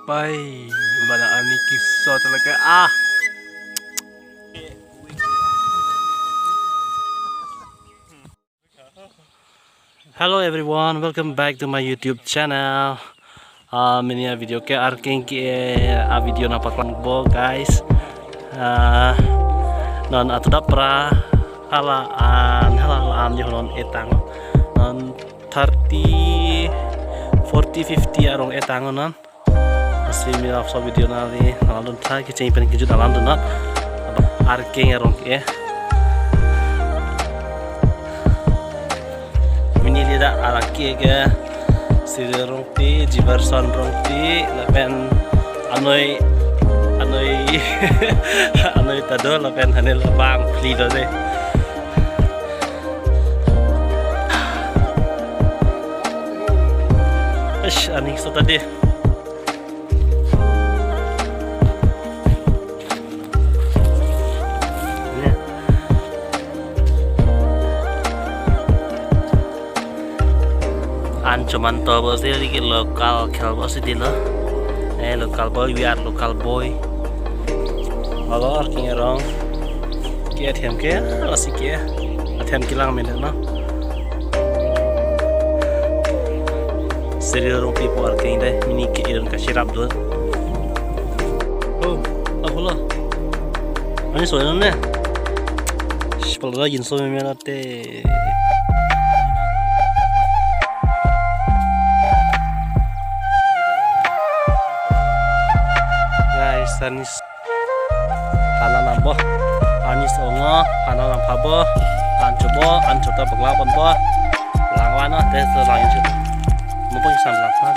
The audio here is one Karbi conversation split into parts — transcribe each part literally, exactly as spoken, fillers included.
Pai, bana ani kiso talaga ah. Hello everyone, welcome back to my YouTube channel. Ah, mini a video ke Arkeng ke a video nangpaklangpo, guys. Ah, non atu daprap hala an, hala an yo non etang. Non thirty, forty, fifty arong etang non. Lasi mini laso video nangli nangdun tha kecheng pen kejut alam dun non. Arkeng arong ke. Mini le dak arake ke Siri Rongpi, Jibarson Rongpi, lapen anoi, anoi, anoi ta do, lapen hanel abang phli do de. Eish, aning so ta de. An choman to bo si, riki local khel bo si dilo. Eh, local boy, we are local boy. Alo Arkeng arong. Ke athem ke, lasi ke. Athem kelang mene no. Siri Rongpi pu Arkeng dei, mini ke irun kasirap dun. Oh, apa lo? Ani soalnya ne. Shpal lagi so meme te. Guys, anis. Hana nangpo, anis ongo, hana nangphapo, an chopo, an chota paklang ponpo. Langvang no, te so lang chot. Mopong sam langvang.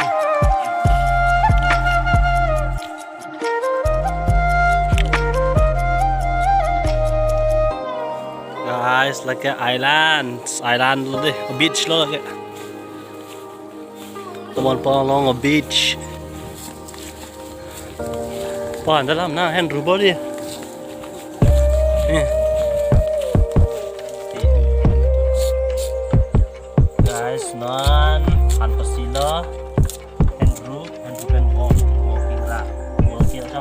Guys, lake island, island lo de, beach lo lake. Tomon pon along a beach. Pon dalam na hen rubber dia. Eh. Guys, non an pasilo. Hen ru, hen ru pen walk, walking ra. Walking ra.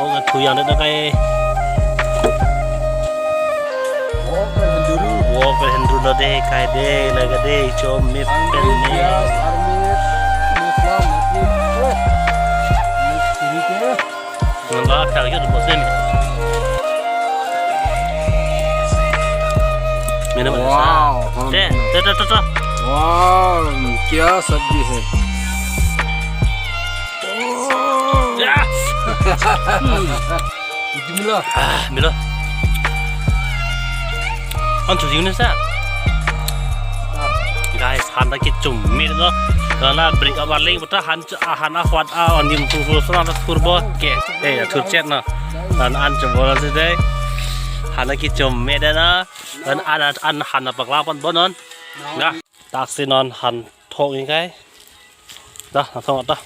Oh, thu yang det na kai. Walk pen henduru. Walk pen henduru lo de kai de, lake de, chom mit pen ne. Armit, armit, Muslim, Muslim. Oh. Muslim ke. Nang la khal ke dum sen. Mena mana sa? Wow, te, te, te, te, te. Wow, क्या सब्जी है? Yes. Itu mila. Ah, mila. An chu jing ne sa. Guys, han ta kechom mit no. Karena break up aling puta han ch-, ah, han ahwat a onim phu phu sana ta kurbo ke. Eh, ya thur chet no. An an chom bola si dei. Han ta kechom mit na. An an an han ta paklang ponpo non. Nah, taksi non han thok ingkai. Dah, langsung dah.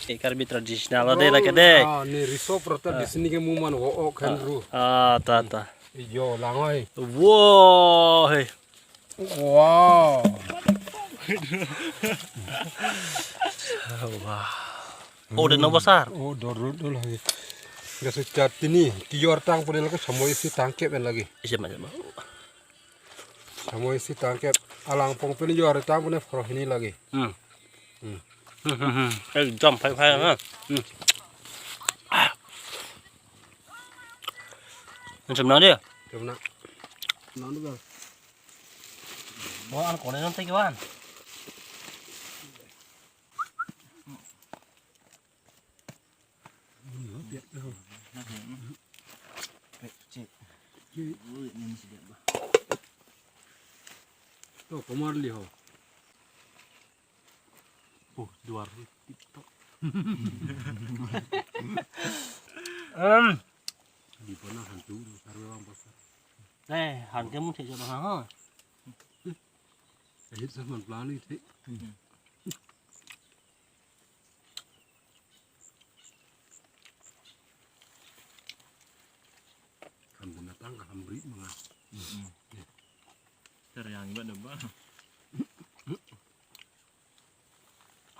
Eh, Karbi traditional lo dei lake dei. Ah, ne riso prata di sini ke muman wo ok hen ru. Ah, ta, ta. Yo, lang oi. Wow, hey. Wow. Wow. Oh, de no bosar. Oh, dor rut dul lagi. Gasu chat tini, tiyor tang pun lagi, samoi isi tangkep en lagi. Isi macam apa? Samoi isi tangkep, alang pong pun yor tang pun froh ini lagi. Hmm. Hmm. Hmm, hmm, hmm. Ekdom phai phai na. Hmm. Ah. Macam mana dia? Macam mana? Mana dia? Wah, an kone nanti kawan. To, komar li ho. Oh, duar tip tok. Em. Di pona hantu, sarwe bang pasar. Eh, han ke mu thek jor ha. Ahit saman plan ni thek. Kam dena tang ka ham bri manga. Ter yang ibat deba.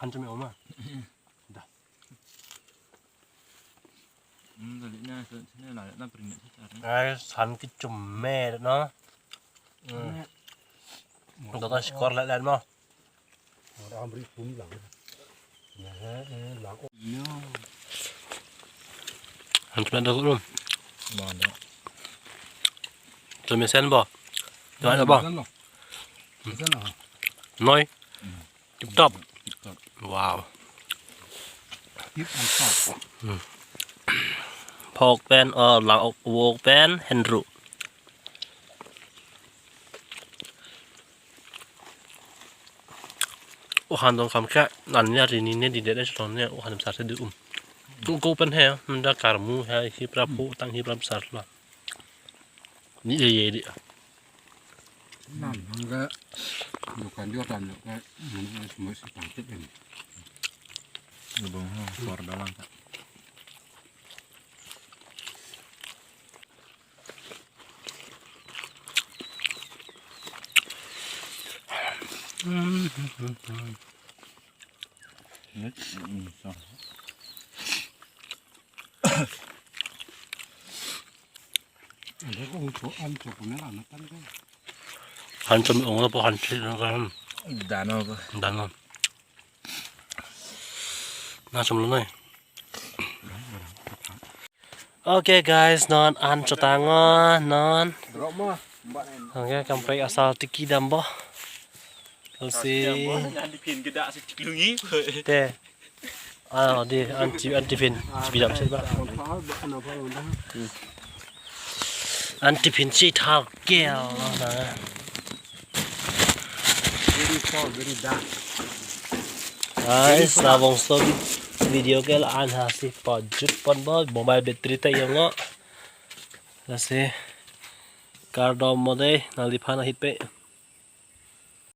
Han cumi oma. Dah. Hmm, tadi na, sini lah, na peringat sekarang. Guys, han ke cumi no. Hmm. Dota skor le len mo. Ora ham bri pun lang. Nah, eh, lang. No. Han cumi ada belum? Mana? Cumi sen bo. Cumi ada bo. Sen lo. Sen lo. Noi. Hmm. Tip top. Tip top. Wow. Tip and top. Hmm. Phok pen, oh, lang ok, wok pen, henru. Oh, han tong kam kya, nan ya rini ne di de ne cholon ne, oh, han sar se di um. Tu ko pen he, menda karmu he, hi pra phu, tang hi pra sar la. Ni ye ye di. Nan, nan ke dukan dia tan ke, nan ke semua si tangkep ini. Lubang ha, keluar dalam tak. Hmm, hmm, hmm, hmm. Net, hmm, so. Ada ko ucho an cho ko mela na tan ko. Han cumi ong po han si na kan. Dano po. Dano. Na cumi lo noi. Okay guys, non an chotang o, non. Drop mo, mbak en. Okay, kaprek asal tiki dam bo. Lasi. Yang di pin kedak si tiklungi. Te. Ah, di anti, anti pin. Speed up sih, Pak. Anti pin si thar kel. Very tall, very dark. Guys, labangso vid-, video ke la-an ha si pajut pon bo, mobile battery ta yong o. Lasi kardom mo dei, nangliphan ahit pe.